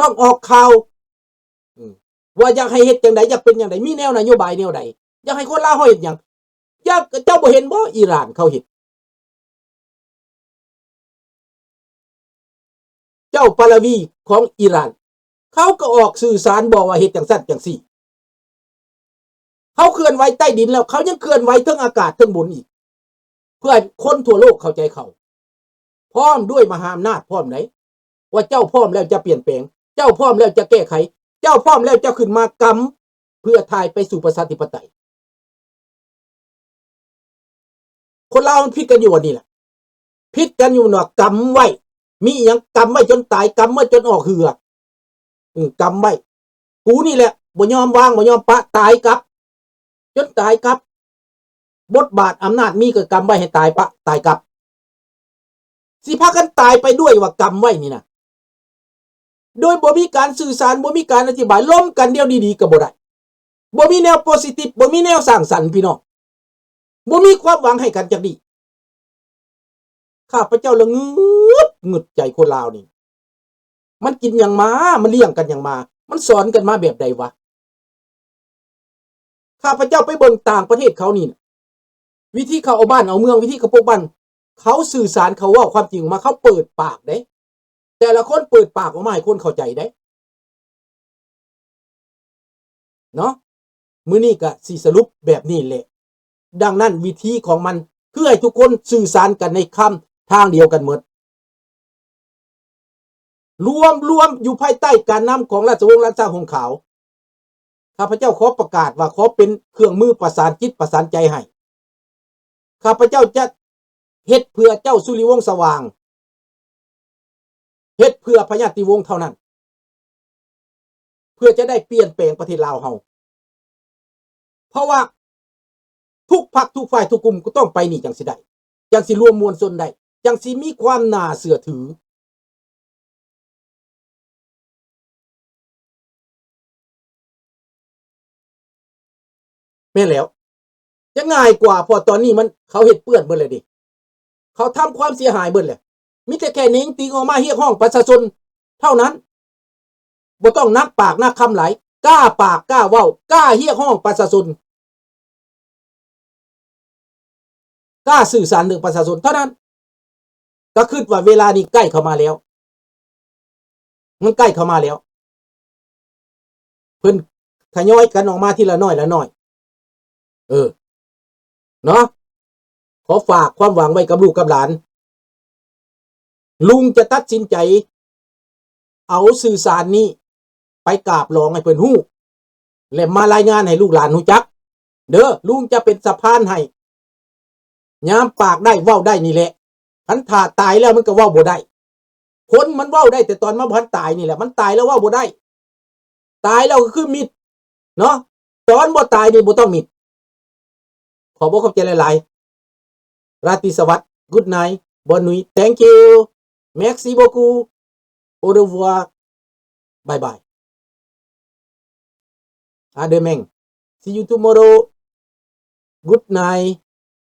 ຕ້ອງອອກຂ່າວ ອືມ ວ່າຢາກໃຫ້ເຮັດຈັ່ງໃດ ຢາກເປັນຈັ່ງໃດ ມີແນວນະໂຍບາຍແນວໃດ ຢາກໃຫ້ຄົນລາວເຮົາເຮັດຫຍັງ ຢາກ ເຈົ້າບໍ່ເຫັນບໍ່ ອີຣານເຂົາເຮັດ ເຈົ້າປາລາວີຂອງອີຣານ ເຂົາກໍອອກສື່ສານບອກວ່າເຮັດຈັ່ງຊັ້ນຈັ່ງຊີ້ ເຂົາເຄື່ອນໄຫວໃຕ້ດິນແລ້ວ ເຂົາຍັງເຄື່ອນໄຫວເທິງອາກາດເທິງບົນອີກ ເພື່ອໃຫ້ຄົນທົ່ວໂລກເຂົ້າໃຈເຂົາ ພ້ອມດ້ວຍມະຫາອຳນາດພ້ອມໃດ ວ່າເຈົ້າພ້ອມແລ້ວຈະປ່ຽນແປງ ເຈົ້າພ້ອມແລ້ວຈະແກ້ໄຂ ເຈົ້າພ້ອມແລ້ວຈະຂຶ້ນມາກຳ ເພື່ອຖ່າຍໄປສູ່ປະຊາທິປະໄຕ. ຄົນລາວມັນຜິດກັນຢູ່ອັນນີ້ແຫຼະ ຜິດກັນຢູ່ວ່າກຳໄວ້ ມີອີ່ຫຍັງກຳໄວ້ຈົນຕາຍ ກຳໄວ້ຈົນອອກເຫື່ອ ເອີ ກຳໄວ້ ກູນີ້ແຫຼະ ບໍ່ຍອມວາງ ບໍ່ຍອມປະ ຕາຍກັບ ຈົນຕາຍກັບ ບົດບາດອຳນາດມີກໍກຳໄວ້ໃຫ້ຕາຍປະ ຕາຍກັບ ຊິພາກັນຕາຍໄປດ້ວຍວ່າກຳໄວ້ນີ້ນະ ໂດຍບໍ່ມີການສື່ສານ ບໍ່ມີການອະທິບາຍ ລົມກັນດຽວດີໆກໍບໍ່ໄດ້ ບໍ່ມີແນວໂປຊິຕິບ ບໍ່ມີແນວສ້າງສັນ ພີ່ນ້ອງ ບໍ່ມີຄວາມຫວັງໃຫ້ກັນຈັກດີ້. ຂ້າພະເຈົ້າລະງຶດ ງຶດໃຈຄົນລາວນີ້ ມັນກິນຫຍັງມາ ມັນລ້ຽງກັນຫຍັງມາ ມັນສອນກັນມາແບບໃດວະ? ຂ້າພະເຈົ້າໄປເບິ່ງຕ່າງປະເທດເຂົານີ້ນະ ວິທີເຂົາເອົາບ້ານເອົາເມືອງ ວິທີເຂົາປົກບັ້ນ ເຂົາສື່ສານ ເຂົາເວົ້າຄວາມຈິງອອກມາ ເຂົາເປີດປາກເດ້ ແຕ່ລະຄົນເປີດປາກອອກມາໃຫ້ຄົນເຂົ້າໃຈເດ້ ເນາະ ມື້ນີ້ກະຊິສະຫຼຸບແບບນີ້ແຫຼະ. ດັ່ງນັ້ນວິທີຂອງມັນ ຄືໃຫ້ທຸກຄົນສື່ສານກັນໃນຄຳທາງດຽວກັນໝົດ ລວມ ລວມຢູ່ພາຍໃຕ້ການນຳຂອງລາຊະວົງລ້ານຊ້າງຫົງຂາວ. ຂ້າພະເຈົ້າຂໍປະກາດວ່າ ຂໍເປັນເຄື່ອງມືປະສານຈິດປະສານໃຈໃຫ້. ຂ້າພະເຈົ້າຈະເຮັດເພື່ອເຈົ້າສຸລິວົງສະຫວ່າງ, ເຮັດເພື່ອພະຍາດຕິວົງເທົ່ານັ້ນ, ເພື່ອຈະໄດ້ປ່ຽນແປງປະເທດລາວເຮົາ. ເພາະວ່າທຸກພັກທຸກຝ່າຍທຸກກຸ່ມກໍຕ້ອງໄປນີ້ຈັ່ງຊິໄດ້, ຈັ່ງຊິລວມມວນຊົນໄດ້, ຈັ່ງຊິມີຄວາມໜ້າເຊື່ອຖື. ແມ່ນແລ້ວ, ຈະງ່າຍກວ່າ, ເພາະຕອນນີ້ມັນ, ເຂົາເຮັດເປື້ອນເບິດແລ້ວເດ້, ເຂົາທຳຄວາມເສຍຫາຍເບິດແລ້ວ, ມີແຕ່ແຄ່ເໜັງຕິ່ງອອກມາຮຽກຮ້ອງປະຊາຊົນເທົ່ານັ້ນ, ບໍ່ຕ້ອງໜັກປາກໜັກຄຳຫຼາຍ, ກ້າປາກກ້າເວົ້າ, ກ້າຮຽກຮ້ອງປະຊາຊົນ. ກ້າສື່ສານເຖິງປະຊາຊົນເທົ່ານັ້ນ, ກໍຄິດວ່າເວລານີ້ໃກ້ເຂົ້າມາແລ້ວ, ມັນໃກ້ເຂົ້າມາແລ້ວ, ເພິ່ນທະຍອຍກັນອອກມາທີລະໜ້ອຍລະໜ້ອຍ. ເອີ ເນາະ, ຂໍຝາກຄວາມຫວັງໄວ້ກັບລູກກັບຫຼານ. ລຸງຈະຕັດສິນໃຈເອົາສື່ສານນີ້ໄປກາບຫຼອງໃຫ້ເພິ່ນຮູ້ ແລະ ມາລາຍງານໃຫ້ລູກຫຼານຮູ້ຈັກເດີ. ລຸງຈະເປັນສະພານໃຫ້. ຍາມປາກໄດ້ເວົ້າໄດ້ນີ້ແຫຼະ, ຄັນຖ້າຕາຍແລ້ວມັນກໍເວົ້າບໍ່ໄດ້. ຄົນມັນເວົ້າໄດ້ແຕ່ຕອນມັນບໍ່ທັນຕາຍນີ້ແຫຼະ, ມັນຕາຍແລ້ວເວົ້າບໍ່ໄດ້. ຕາຍແລ້ວກໍຄືມິດເນາະ, ຕອນບໍ່ຕາຍນີ້ບໍ່ຕ້ອງມິດ. ຂອບອົກຂອບໃຈຫຼາຍໆ. ລາຕີສະຫວັດ, Good night, Bonne nuit, Thank you, Merci beaucoup, Au revoir, Bye bye, À demain, See you tomorrow, Good night.